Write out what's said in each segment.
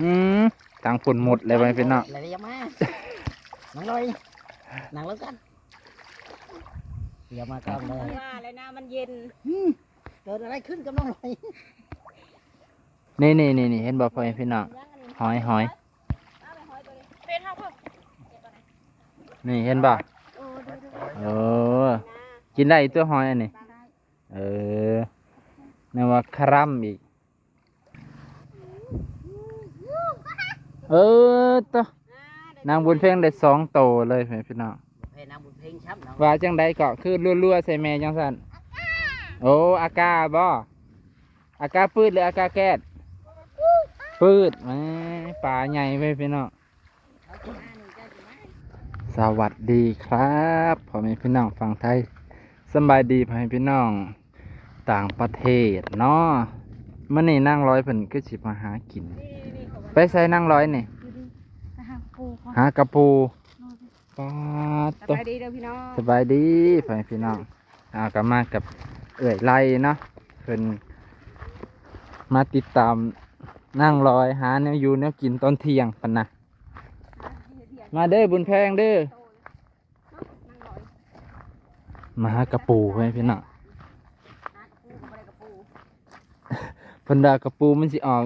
ອືມ ທາງພຸ້ນໝົດແລ້ວ ພີ່ນ້ອງ ແລ້ວຍັງມາ ນັ່ງລອຍ ນັ່ງລົງກັນ ດຽວມາກ່ອນເລີຍ ວ່າແລ້ວນະ ມັນເຢັນ ອືມ ເກີດອະໄລຂຶ້ນກັບນ້ອງລອຍ? ນີ້ໆໆ ເຫັນບໍ່ ພໍ່ແມ່ພີ່ນ້ອງ ຫອຍ ຫອຍ ນີ້ເຫັນບໍ່? ເອີ ກິນໄດ້ຕົວຫອຍອັນນີ້ ເອີ ນຶກວ່າຄາຣຳອີກ ເອີ ໂຕ ນາງບຸນເພັງໄດ້ສອງໂຕເລີຍ ພີ່ນ້ອງ ເພ ນາງບຸນເພັງຊ້ຳເນາະ ວ່າຈັ່ງໃດເກາະ ຄືລົວໆໃສ່ແມ່ຈັ່ງຊັ້ນ? ໂອ ອາກາບໍ? ອາກາປືດ ຫຼື ອາກາແກ້ດ? ປືດ ແໝ່ ປາໃຫຍ່ເວີຍ ພີ່ນ້ອງ. ສະຫວັດດີຄັບ ພໍ່ແມ່ພີ່ນ້ອງຝັ່ງໄທ ສຳບາຍດີພໍ່ແມ່ພີ່ນ້ອງຕ່າງປະເທດເນາະ. ມື້ນີ້ນາງລອຍເພິ່ນຄືຊິມາຫາກິນ ໄປໃສນາງລອຍນີ້? ຢູ່ດີ ໄປຫາກະປູ ຫາກະປູ ໂດຍ ປາດ ສະບາຍດີເດີພີ່ນ້ອງ ສະບາຍດີພໍ່ແມ່ພີ່ນ້ອງ. ອ່າ ກໍມາກັບເອື້ອຍໄລເນາະ ເພິ່ນມາຕິດຕາມນາງລອຍ ຫາແນວຢູ່ແນວກິນຕອນທ່ຽງ ເພິ່ນນະ. ມາເດີບຸນແພງເດີ ມາຫາກະປູເວີຍພີ່ນ້ອງ. ເພິ່ນວ່າກະປູມັນຊິອອກ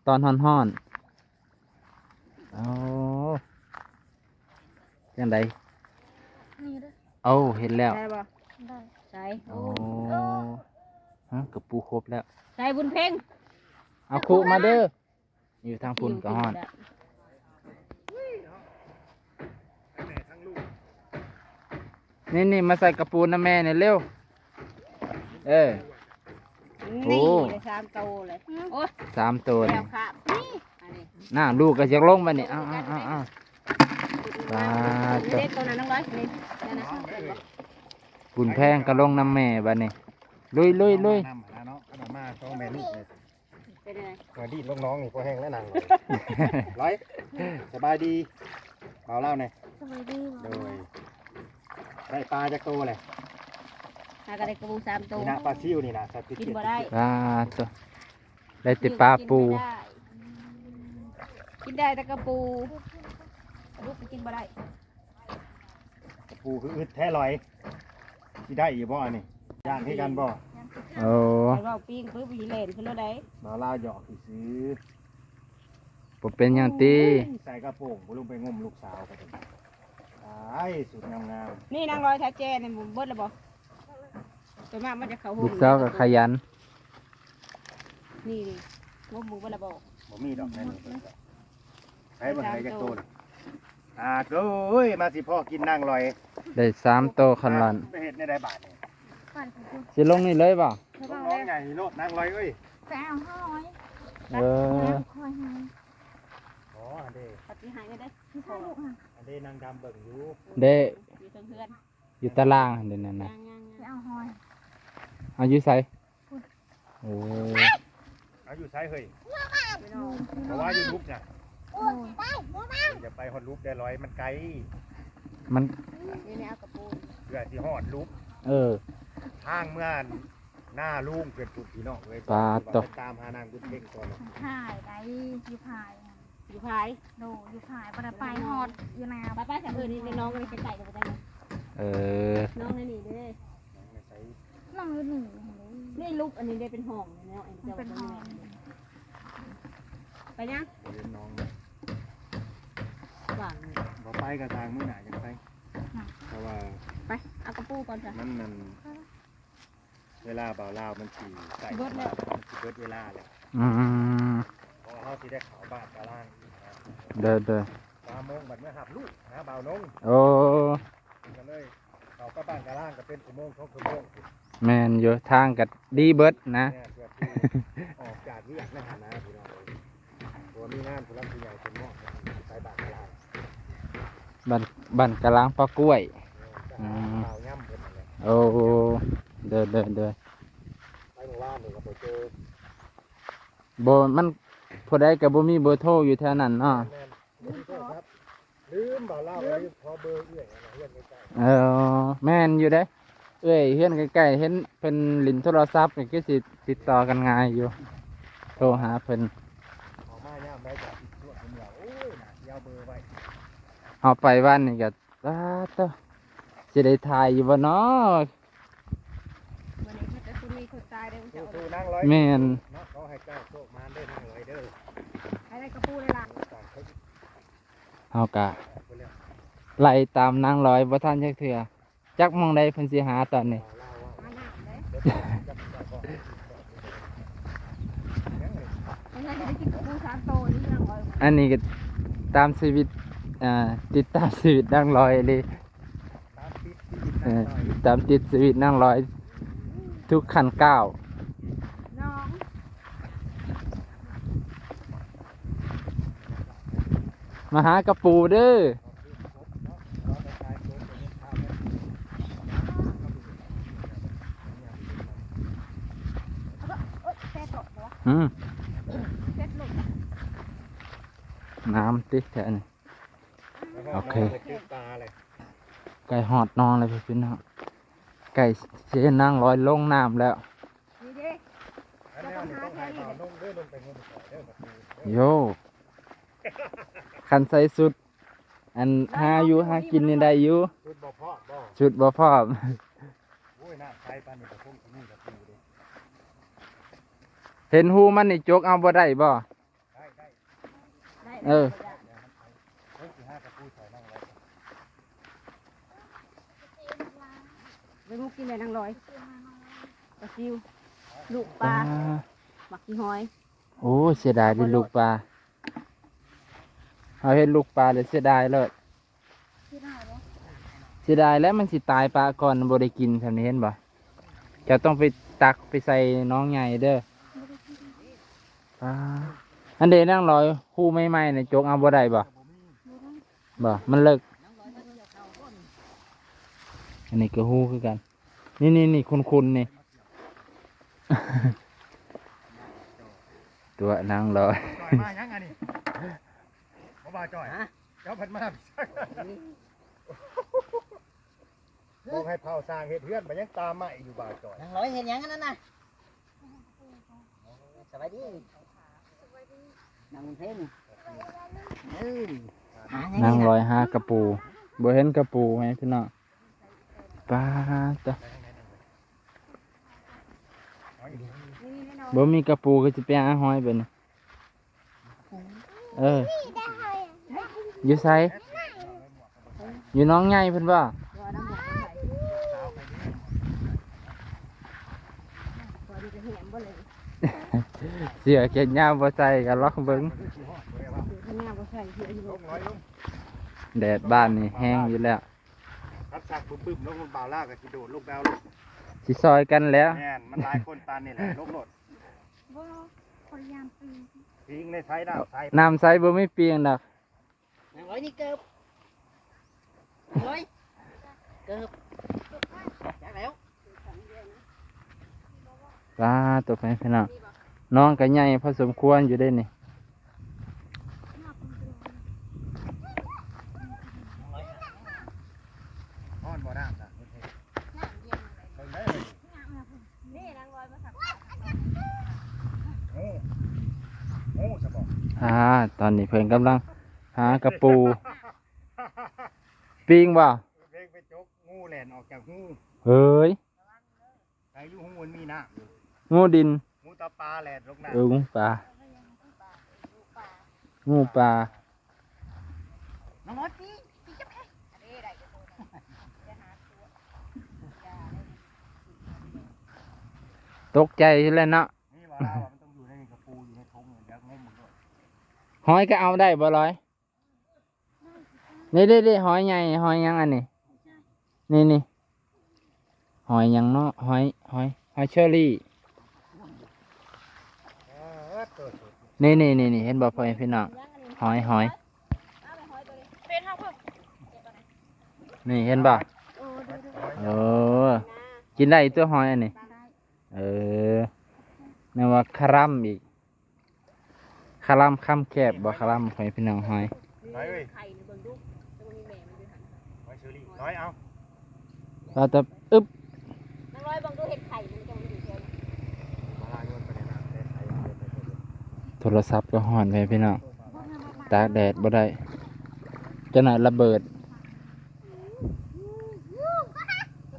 ຕອນຮ້ອນໆ. ໂອ້ ຈັ່ງໃດ? ນີ້ເດີ ໂອ້ ເຫັນແລ້ວ ໄດ້ບໍ່? ໄດ້ ໃສ? ໂອ້ ໂອ້ ຮະ ກະປູຄົບແລ້ວ ໃສບຸນເພັງ? ເອົາຄຸມາເດີ ຢູ່ທາງພຸ້ນກໍຮ້ອນ. ນີ້ໆ ມາໃສ່ກະປູນຳແມ່ນີ້ເລັວ. ເອີ ໂອ້ ໄດ້ສາມໂຕເລີຍ ໂອ້ຍ ສາມໂຕນີ້ ນັ້ນ ລູກກໍຢາກລົງບັດນີ້ ເອົາໆໆໆ ປາດໂຕ ເດັດໂຕນັ້ນນ້ອງລອຍ ນີ້ ນັ້ນນະ ບຸນແພງກໍລົງນຳແມ່ບັດນີ້ ລຸຍໆໆ ມານຳຫັ້ນນະເນາະ ຄັນວ່າມາສອງແມ່ລູກນີ້ ເປັນຈັ່ງໃດ? ມາດີດລົງນ້ອງນີ້ພໍແຮງແລ້ວນາງ ລອຍ ສະບາຍດີ ເວົ້າລາວແດ່ ສະບາຍດີ ໂດຍ ໄດ້ປາຈັກໂຕແຫຼະ? ຫາກໍໄດ້ກະປູສາມໂຕ ນີ້ນະ ປາຊິວນີ້ນະ ສັດຕິດ ກິນບໍ່ໄດ້ ປາໂຕ ໄດ້ແຕ່ປາປູ ກິນໄດ້ແຕ່ກະປູ ປາດຸກກໍກິນບໍ່ໄດ້. ກະປູຄືອຶດແທ້ລອຍ ຊິໄດ້ຢູ່ບໍ່ອັນນີ້? ຢ້ານຄືກັນບໍ່? ໂອ້ ຄັນເວົ້າປີ້ງປຶບ ຊິແລ່ນຂຶ້ນໂລດໃດ໋ ບ່າວລາວຫຍອກຊື່ໆ ບໍ່ເປັນຫຍັງຕິ. ໂອ້ຍ ໃສ່ກະໂປງບໍ່ລົງໄປງົມລູກສາວກໍໄດ້ ຕາຍ ສຸດງາມໆ. ນີ້ນາງລອຍ ຖ້າແຈ້ນີ້ເບິດແລ້ວບໍ່? ສ່ວນມາກມັນຈະເຂົ້າໂຮງ ລູກສາວກໍຂະຫຍັນ. ນີ້ໆ ງົມເບິ່ງເບິດແລ້ວບໍ່? ບໍ່ມີດອກໃນນີ້ ໃຫ້ເບິ່ງໄດ້ຈັກໂຕນີ້. ອ່າ ໂອ້ຍ ມາຊິພໍ້ກິນນາງລອຍ ໄດ້ສາມໂຕຄັນລອນ. ໄປເຮັດແນວໃດບາດນີ້? ຊິລົງນີ້ເລີຍບໍ່? ລົງໜອງໃຫຍ່ໂລດນາງລອຍເອີຍ. ໄປເອົາຫອຍ. ເອີ ຄອຍໃຫ້. ອໍ ອັນເດ ປະຕິໃຫ້ເດ້ ທີ່ພາລູກຫັ້ນ. ອັນເດ ນາງດຳເບິ່ງຢູ່ ເດ້ ຢູ່ເທິງເຮືອນ. ຢູ່ຕາລ່າງຫັ້ນເດ້ນັ້ນນະ. ໄປເອົາຫອຍ. ເອົາຢູ່ໃສ? ພຸ້ນ. ໂອ້ ເອົາຢູ່ໃສເຮີ້ຍ? ເພາະວ່າຢູ່ລຸບນະ. ໂອ້ຍ ຢ່າໄປຮອດລຸບໄດ້ລອຍ ມັນໄກ. ມັນ ນີ້ແນວກະປູ ເພື່ອຊິຮອດລຸບ. ເອີ ທາງເມືອນາລຸງເພິ່ນພຸ້ນ ພີ່ນ້ອງເອີຍ. ປາດໂຕ ຕາມຫານາງບຸນເພັງກ່ອນ. ພາຍໃດ ຢູ່ພາຍ. ຢູ່ພາຍ ໂດຍ ຢູ່ພາຍ ບໍ່ໄດ້ໄປຮອດຢູ່ນາ. ໄປໆ ຊະເອີ ນີ້ນ້ອງກໍໄປໄກໆ ບໍ່ໄດ້. ເອີ ນ້ອງໃນນີ້ເດ້ ນ້ອງໃນໃສ? ນ້ອງຢູ່ນີ້. ນີ້ລຸບ ອັນນີ້ໄດ້ເປັນຫ້ອງແລ້ວ ອັນນີ້ເປັນຫ້ອງ. ໄປຍັງ ບໍ່ເຫັນນ້ອງ ຫວ່າງນີ້ ບໍ່ໄປກໍທາງມື້ໜ້າຈັ່ງໄປ. ເພາະວ່າ ໄປເອົາກະປູກ່ອນຊະ ມັນນັ້ນ ເວລາບ່າວລາວມັນຊິໃກ້ມາ ມັນຊິເບິດເວລາແລ້ວ. ອືມ ເພາະວ່າເຮົາຊິໄດ້ເຂົ້າບ້ານກະລາງອີກນະ. ໂດຍໆ ສາມໂມງບັດເມືອຮັບລູກຫາບ່າວນົງ. ໂອ້ ກໍເລີຍເຂົ້າກັບບ້ານກະລາງກໍເປັນຊົ່ວໂມງສອງຊົ່ວໂມງ. ແມ່ນຢູ່ ທາງກໍດີເບິດນະ. ແມ່ນ ເພື່ອທີ່ອອກຈາກວຽກໃນຫັ້ນນະ ພີ່ນ້ອງເອີຍ. ເພາະວ່າມີງານຜູ້ຫຼັກຜູ້ໃຫຍ່ເພິ່ນມອບໃຫ້ໄປບ້ານກະລາງ ບ້ານ ບ້ານກະລາງປ່າກ້ວຍ. ແມ່ນ ອືມ ໂອ້ ໂດຍໆ ໄປເມື່ອວານນີ້ກໍບໍ່ເຈີ ບໍ່ ມັນ ຜູ້ໃດກໍບໍ່ມີເບີໂທຢູ່ແຖວນັ້ນເນາະ. ແມ່ນ ບໍ່ມີໂທລະສັບ ລືມ ບ່າວລາວລືມ ຂໍເບີເອື້ອຍຫັ້ນນະ ເຮືອນໃກ້ໆ. ເອີ ແມ່ນຢູ່ເດ້ ເອື້ອຍເຮືອນໃກ້ໆ ເຫັນເພິ່ນຫຼິ້ນໂທລະສັບນີ້ຄືຊິຕິດຕໍ່ກັນງ່າຍຢູ່ ໂທຫາເພິ່ນ. ເຂົ້າມາຍາມໃດກໍ ເຮົາໄປວັນນີ້ກໍ ປາດໂທ້ ຊິໄດ້ຖ່າຍຢູ່ບໍ່ນໍ? ມື້ນີ້ເຂົາຈະຄົນມີຄົນຕາຍເດ້ ເຂົາເຈົ້າ ສູ້ໆນາງລອຍ ແມ່ນ ເນາະ ຂໍໃຫ້ເຈົ້າໂຊກໝານເດີນາງລອຍເດີ ໃຫ້ໄດ້ກະປູຫຼາຍໆ ເຮົາກະໄລ່ຕາມນາງລອຍບໍ່ທັນຈັກເທື່ອ. ຈັກໝ່ອງໃດເພິ່ນຊິຫາຕອນນີ້. ອັນນີ້ກໍຕາມຊີວິດ ອ່າ ຕິດຕາມຊີວິດນາງລອຍອີ່ຫຼີ ເອີ ຕາມຕິດຊີວິດນາງລອຍທຸກຂັ້ນກ້າວ. ມາຫາກະປູເດີ. ອືມ ນ້ຳຕິດແທ້ນີ້. ໂອເຄ ໃກ້ຮອດໜອງແລ້ວພີ່ນ້ອງ ໃກ້ຊິເຫັນນາງລອຍລົງນ້ຳແລ້ວ. ນີ້ເດ້ ເຈົ້າຕ້ອງຫາແຖວນີ້ແຫຼະ ໂຢ ຄັນໃສ່ຊຸດ ອັນຫາຢູ່ຫາກິນນີ້ໄດ້ຢູ່ ຊຸດບໍ່ພ້ອມບໍ່? ຊຸດບໍ່ພ້ອມ. ໂອ້ຍ ນ້ຳໃສປານນີ້ກໍຄົງຊິມີກະປູເດ້. ເຫັນຮູມັນນີ້ຈົກເອົາບໍ່ໄດ້ບໍ່? ໄດ້ ໄດ້ ໄດ້ ເອີ ເບິ່ງຊິຫາກະປູໃສ່ນາງລອຍ ໄປງຸກກິນແມ່ນາງລອຍ ປາຊິວ ລູກປາ ອ່າ ໝາກຂີ້ຫອຍ. ໂອ້ ເສຍດາຍເດ້ລູກປາ ເຮົາເຫັນລູກປາແລ້ວເສຍດາຍໂລດ. ເສຍດາຍບໍ່? ເສຍດາຍແລ້ວ ມັນຊິຕາຍປະກ່ອນ ບໍ່ໄດ້ກິນຊ່ຳນີ້ ເຫັນບໍ່? ເຈົ້າຕ້ອງໄປຕັກໄປໃສ່ໜອງໃຫຍ່ເດີ. ປາ ອັນເດ ນາງລອຍ ຮູໃໝ່ໆນະ ຈົກເອົາບໍ່ໄດ້ບໍ່? ບໍ່ ມັນເລິກ. ອັນນີ້ກໍຮູຄືກັນ ນີ້ໆໆ ຂຸ້ນໆນີ້ ຕົວະນາງລອຍ. ມາຫຍັງອັນນີ້? ບໍ່ ບ່າວຈ້ອຍ ຮະ? ເຈົ້າພັດມາ ບອກໃຫ້ເຝົ້າສ້າງເຮັດເຮືອນ ບາດຍັງຕາມມາອີກຢູ່ ບ່າວຈ້ອຍ. ນາງລອຍເຮັດຫຍັງອັນນັ້ນນະ? ສະບາຍດີ ນາງບຸນເພັງ ເອີ ນາງລອຍຫາກະປູ ບໍ່ເຫັນກະປູໃຫ້ພີ່ນ້ອງ. ປາດໂທ້ ບໍ່ມີກະປູກໍຊິໄປຫາຫອຍບາດນີ້. ເອີ ຢູ່ໃສ? ຢູ່ໜອງໃຫຍ່ເພິ່ນບໍ່? ເສື້ອແຂນຍາວບໍ່ໃສ່ກໍລອງເບິ່ງ. ແດດບ້ານນີ້ແຮງຢູ່ແລ້ວ. ຄັນຊັກບຶ້ມໆລົງ ບ່າວລາວກໍຊິໂດດລົງໄປເອົາໂລດ. ຊິຊ່ອຍກັນແຫຼະ. ແມ່ນ ມັນຫຼາຍຄົນປານນີ້ແຫຼະ ລົງໂລດ. ບໍ່ ຂ້ອຍຢ້ານປີງ. ປີງໃນໃສ ນ້ຳໃສ? ນ້ຳໃສບໍ່ມີປີງດອກ. ນາງລອຍນີ້ເກີບ ນ້ອງລອຍ ເກີບ ຈັກແລ້ວ. ປາດໂທ້ ພີ່ນ້ອງ ນ້ອງກໍໃຫຍ່ພໍສົມຄວນຢູ່ເດ້ນີ້. ຮ້ອນບໍ່ນ້ຳນະ? ນ້ຳເຢັນເລີຍ ເບິ່ງເດີ. ນີ້ນາງລອຍມາສັກ ງູ ງູຊະບໍ່? ອ່າ ຕອນນີ້ເພິ່ນກຳລັງຫາກະປູ ປີງບໍ່? ເພິ່ນໄປຈົກງູແລ່ນອອກຈາກຮູ. ເຮີ້ຍ ໃນຢູ່ຮູມັນມີນ້ຳຢູ່. ງູດິນ ງູຕາປາແລ່ນລົງນ້ຳ. ເອີ ງູປາ ງູປາ. ນ້ອງມອດ ປີ ປີຈັບແຂ້ງ. ຕົກໃຈແຫຼະເນາະ. ນີ້ວ່າລາວວ່າມັນຕ້ອງຢູ່ໃນກະປູ ຢູ່ໃນຖົງ ຢາກງຸ້ມໂລດ. ຫອຍກໍເອົາໄດ້ບໍ່ລອຍ? ນີ້ເດ້ໆ ຫອຍໃຫຍ່ ຫອຍຫຍັງອັນນີ້? ນີ້ໆ ຫອຍຫຍັງເນາະ? ຫອຍ ຫອຍ ຫອຍເຊີຣີ. ນີ້ໆໆ ເຫັນບໍ່ ພໍ່ແມ່ພີ່ນ້ອງ? ຫອຍ ຫອຍ ນີ້ເຫັນບໍ່? ເອີ ກິນໄດ້ຕົວະ ຫອຍອັນນີ້. ເອີ ນຶກວ່າຄາລຳອີກ. ຄາລຳຄຳແຄບບໍ່? ຄາລຳ ພໍ່ແມ່ພີ່ນ້ອງ ຫອຍ ໄປເວີຍ. ໄຂ່ນີ້ເບິ່ງດູ ແຕ່ວ່າມີແມ່ມັນຢູ່ຫັ້ນ. ຫອຍເຊີຣີ ນ້ອຍ ເອົາ ວ່າແຕ່ ອຶບ ນາງລອຍເບິ່ງດູ ເຫັນໄຂ່ມັນ ແຕ່ວ່າມັນຢູ່ແຖວນີ້. ໂທລະສັບກໍຮ້ອນ ພໍ່ແມ່ພີ່ນ້ອງ ຕາກແດດບໍ່ໄດ້. ຈະໜ້ອຍລະເບີດ.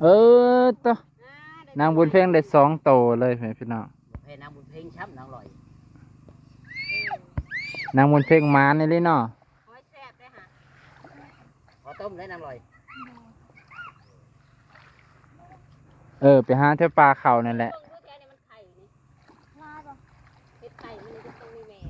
ເອີ ໂຕ ນາງບຸນເພັງໄດ້ສອງໂຕເລີຍ ພີ່ນ້ອງ. ເພ ນາງບຸນເພັງຊ້ຳນາງຫຼອຍ. ນາງບຸນເພັງໝານອີ່ຫຼີເນາະ. ຫອຍແຊບເດ້ຫະ. ຂໍຕົ້ມເລີຍນາງຫຼອຍ. ເອີ ໄປຫາແຖວປ່າເຂົ້ານັ້ນແຫຼະ. ເບິ່ງດູແຖວນີ້ມັນໄຂ່ນີ້. ຫຼາຍບໍ່? ເຮັດໄຂ່ມັນນີ້ຕ້ອງມີແມ່.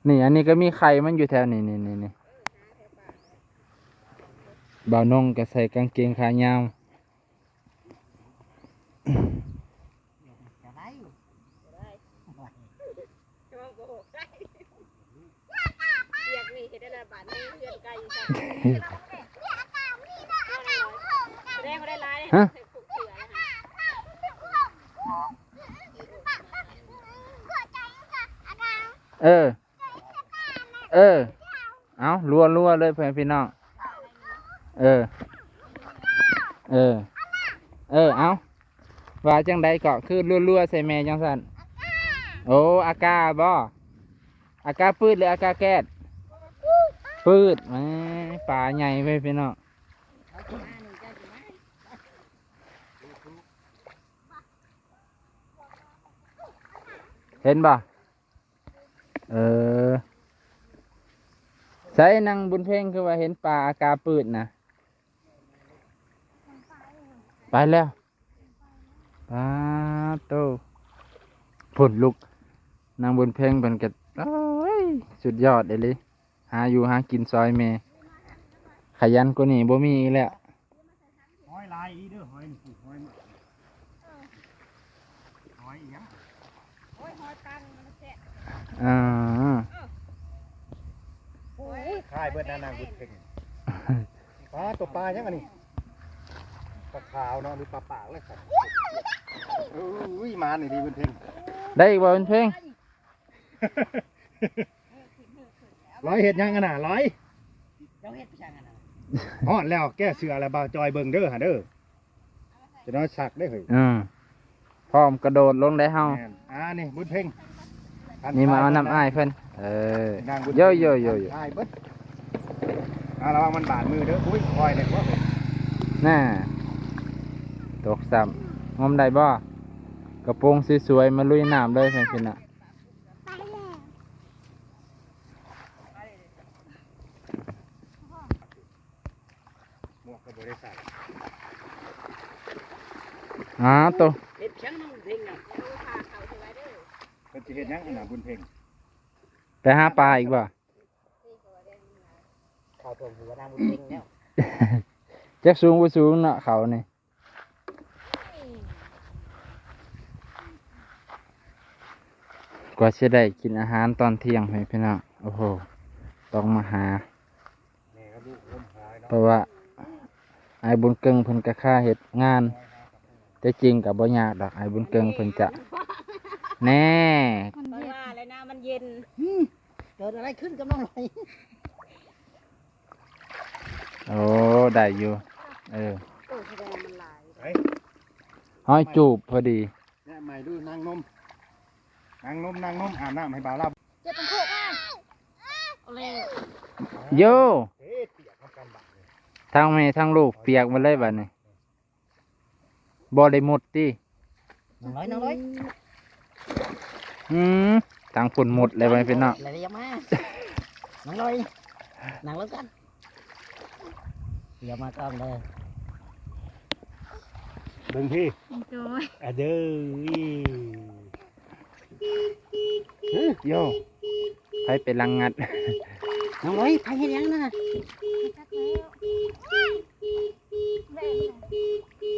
ນີ້ ອັນນີ້ກໍມີໄຂ່ມັນຢູ່ແຖວນີ້ ນີ້ ນີ້ ນີ້. ເອີ ຫາແຖວປ່າ. ບ່າວນົງກໍໃສ່ກາງເກງຂາຍາວ. ຈະໄດ້ ຈະມາບອກໄດ້. ປຽກນີ້ເຮັດໄດ້ລະບາດນີ້ ເຮືອນໄກຢູ່ຊັ້ນ. ແສດງວ່າໄດ້ຫຼາຍເດ້. ຮະ? ໃສ່ຄຸກເສືອນະ. ເອີ ເອີ ເອົາ ລົວໆເລີຍ ພໍ່ແມ່ພີ່ນ້ອງ. ເອີ ເອີ ເອີ ເອົາ ວ່າຈັ່ງໃດເກາະ ຄືລົວໆໃສ່ແມ່ຈັ່ງຊັ້ນ? ໂອ້ ອາກາບໍ? ອາກາປືດ ຫຼື ອາກາແກ້ດ? ປືດ. ແໝ ປາໃຫຍ່ເວີຍພີ່ນ້ອງ. ເຫັນບໍ່? ເອີ ໃສນາງບຸນເພັງ ຄືວ່າເຫັນປາອາກາປືດນະ? ໄປແລ້ວ. ປາໂຕ ພຸ້ນ ລູກ ນາງບຸນເພັງເພິ່ນກໍ ໂອ້ຍ ສຸດຍອດອີ່ຫຼີ. ຫາຢູ່ຫາກິນຊ່ອຍແມ່ ຂະຫຍັນກວ່ານີ້ບໍ່ມີອີກແລ້ວ. ຫອຍຫຼາຍອີເດີ ຫອຍນີ້ ຫອຍ ຫອຍອີຫຍັງ? ໂອ້ຍ ຫອຍປັງມັນແຊບ. ອ່າ ໂອ້ຍ ຂາຍເບິດນະນາງບຸນເພັງ. ປາ ຕົວປາຫຍັງອັນນີ້? ປາຂາວເນາະ ຫຼືປາປາກແລ້ວຊັ້ນ. ໂອ້ຍ ມານີ້ດີບຸນເພັງ. ໄດ້ອີກບໍ່ບຸນເພັງ? ລອຍເຮັດຫຍັງຫັ້ນນະ ລອຍ? ເຈົ້າເຮັດຫຍັງຫັ້ນນະ? ຮອດແລ້ວ ແກ້ເສື້ອແລ້ວ ບ່າວຈອຍເບິ່ງເດີຫັ້ນເດີ. ຈະນ້ອຍສັກເດ້ເຮີ້ຍ. ອືມ ພ້ອມກະໂດດລົງໄດ້ເຮົາ. ແມ່ນ. ອ່າ ນີ້ບຸນເພັງ. ນີ້ມາເອົານ້ຳອ້າຍເພິ່ນ. ເອີ ນາງບຸນເພັງ ໂຢໆໆໆ ອ້າຍເບິດ. ອ່າ ລະວັງມັນບາດມືເດີ. ອຸ້ຍ ຄ່ອຍແດ່ ແນ່ ຕົກຊ້ຳ. ງົມໄດ້ບໍ່? ກະໂປງສວຍໆ ມາລຸຍນ້ຳເລີຍ ເພິ່ນນະ. ໝວກກໍບໍ່ໄດ້ໃສ່. ອ້າໂຕ ເຮັດຫຍັງນ້ອງບຸນເພັງນະ? ເພິ່ນຊິເຮັດຫຍັງຫັ້ນນະບຸນເພັງ? ໄປຫາປາອີກບໍ່? ເຂົ້າຖ້ວມຫົວນາງບຸນເພັງແລ້ວ. ຈັກສູງບໍ່ສູງເນາະ ເຂົານີ້. ກວ່າຊິໄດ້ກິນອາຫານຕອນທ່ຽງ ພໍ່ແມ່ພີ່ນ້ອງ. ໂອ້ໂຫ ຕ້ອງມາຫາ ເພາະວ່າອ້າຍບຸນເກິ່ງເພິ່ນກະຄາເຮັດງານ. ແຕ່ຈິງກະບໍ່ຍາກດອກ ອ້າຍບຸນເກິ່ງເພິ່ນຈະ ແນ່ ມັນເຢັນ ວ່າແລ້ວນະ ມັນເຢັນ. ອືມ ເກີດອະໄລຂຶ້ນກັບນ້ອງລອຍ? ໂອ້ ໄດ້ຢູ່. ເອີ ໂອ້ ສະແດງວ່າມັນຫຼາຍ. ໄປ ຮອຍຈູບພໍດີ. ແນະໃໝ່ດູ ນາງນົມ ນາງນົມ ນາງນົມ ອາບນ້ຳໃຫ້ບ່າວລາວ. ເຈັບມັນໂຄກມາ ໂຢ ເອີ ປຽກນຳກັນບາດນີ້ ທັງແມ່ທັງລູກປຽກໝົດເລີຍບາດນີ້. ບໍ່ໄດ້ໝົດຕິ? ນັ່ງລອຍ ນັ່ງລອຍ. ອືມ ທາງພຸ້ນໝົດແລ້ວ ພີ່ນ້ອງ. ລອຍ ມາ ນັ່ງລອຍ ນັ່ງລົງກັນ. ດຽວມາກ້ອງເດີ ເບິ່ງພີ້ ໂດຍ ອາເດີ. ໂຢ ໃຜໄປຫຼັງງັດ? ນ້ອງລອຍ ໃຜເຮັດຫຍັງນະ?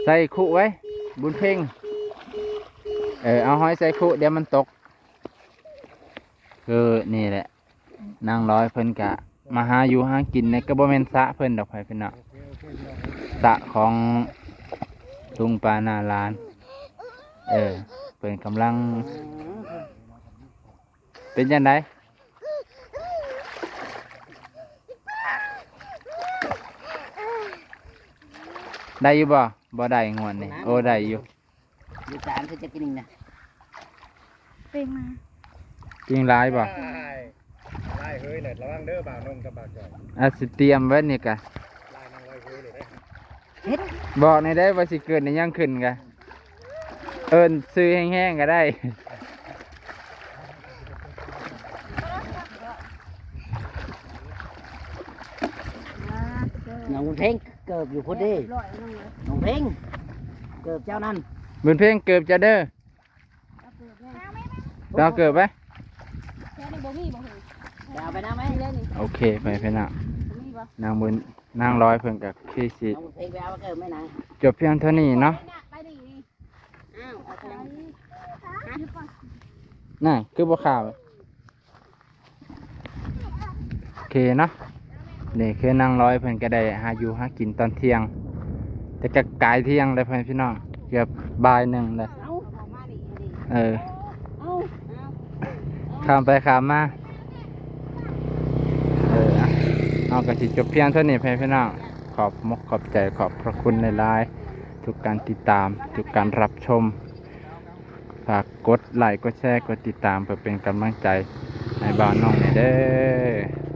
ໃສ່ຄຸໄວ້ ບຸນເພັງ. ເອີ ເອົາຫອຍໃສ່ຄຸ ດຽວມັນຕົກ. ເອີ ນີ້ແຫຼະ ນາງລອຍເພິ່ນກະມາຫາຢູ່ຫາກິນ. ນີ້ກະບໍ່ແມ່ນສະເພິ່ນດອກ ພີ່ນ້ອງ ສະຂອງລຸງປ້ານ້າຫຼານ. ເອີ ເພິ່ນກຳລັງ ເປັນຈັ່ງໃດ? ໄດ້ຢູ່ບໍ່? ບໍ່ໄດ້ງວດນີ້. ໂອ້ ໄດ້ຢູ່. ລູກຫຼານເພິ່ນຈະກິນນະ ປີ້ງມາ ປີ້ງຫຼາຍບໍ່? ຫຼາຍ ຫຼາຍເ เฮ้ยแหละระวังเด้อบ่าวนงกับบ่าวจ่อย อาจสิเตรียมไว้นี่กะ ลายนางลอยเฮ้ยเลยได้ บอกในได้ว่าสิเกิดในยังขึ้นกะ เอิ้นชื่อแห้งๆก็ได้ น้องบุญเพ็งเกิบอยู่พุ้นเด้ น้องเพ็งเกิบเจ้านั่น บุญเพ็งเกิบจะเด้อ เอาเกิบไป แค่นี้บ่มีบ่เฮ้ย ไปเอาไปน้ำไหม มีได้นี่ โอเคไปพี่น้อง มีบ่ นางบุญนางลอยเพิ่นกะคือสิ น้องบุญเพ็งไปเอาเกิบไหมนาง จบเพียงเท่านี้เนาะ ไปนี่ อ้าวเอาไป น่ะคือบ่ข่าว โอเคเนาะ นี่คือนางลอยเพิ่นก็ได้หาอยู่หากินตอนเที่ยง แต่ก็กายเที่ยงแล้วพ่อแม่พี่น้อง เกือบบ่ายหนึ่งแล้ว เออ ข้ามไปข้ามมา เออ อ่ะ เฮาก็สิจบเพียงเท่านี้พ่อแม่พี่น้อง ขอบมกขอบใจ ขอบพระคุณหลายๆ ทุกการติดตาม ทุกการรับชม ฝากกดไลค์ กดแชร์ กดติดตาม เพื่อเป็นกำลังใจให้บ่าวน้องแหน่เด้อ